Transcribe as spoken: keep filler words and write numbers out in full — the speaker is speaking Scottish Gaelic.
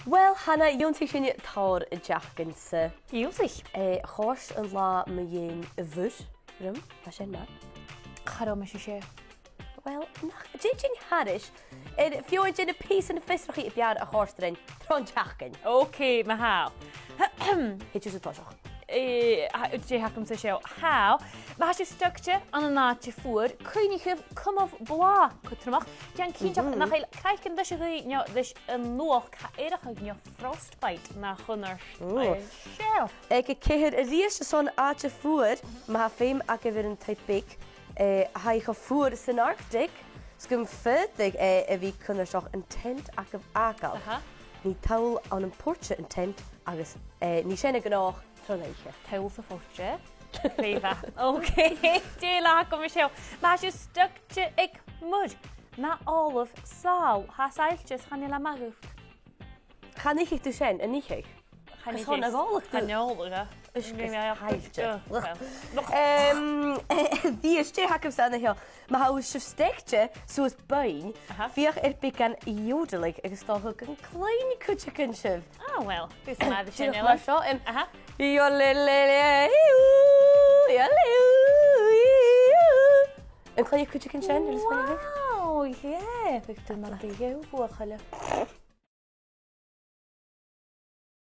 Uill, Hannah, dh'ionnsaich sinne tòrr an t-seachdain sa. Dh'ionnsaich. Eh, chòrd an latha mu dheidhinn a' mhuir rium, bha sin math. Cha robh mise seo. Uill, nach, dè tha thu a' dèanamh thairis? Air feadh de na pìosan fiosrachaidh a b' fheàrr a chòrd rinn tron t-seachdain. Ok, ma-thà. Thèid thusa an toiseach. Eh, a, dè th' agamsa seo? Tha, ma tha sibh stoigte ann an àite fuar, cuimhnichibh cumaibh blàth cudromach. Dèan cinnteach nach eil craiceann leis a' ghaoith no leis an fhuachd, tha èireachadh no frostbite na chunnart. Ooh. Seo. Aig a ceithir a-rithist airson àite fuar, ma tha feum agaibh air an taigh-beag, eh, tha i cho fuar san Arctic, 's gum faodadh e a bhith cunnartach an tent agaibh fhàgail. Aha. Nì toll ann am port an tent agus, eh, nì sin a' gnothach tron oidhche. Toll sa phort. Glè mhath. Ok, dè eile a th' agam an seo? Ma tha sibh stoigte aig muir, na òlaibh sàl, tha e saillte is chan eil e math dhut. Chan fhaiceadh tu sin, an fhaiceadh? Chan fhaiceadh. Chan eòlach thu. Chan eòlach, eh? Is chan eòlach. Uill. Em, bidh e a-staigh agamsa an seo. Ma tha sibh stoigte suas beinn, aha, feuch air beagan iodalaidh agus 's dòcha gun cluinn cuideigin sibh. Ah, uill, bidh sin math. Dìreach sin mar seo, em, aha, iodalaidh, iodalaidh, iodalaidh. An cluinn cuideigin sin? Wow, yeah. Bidh tu mar gum biodh buachaill.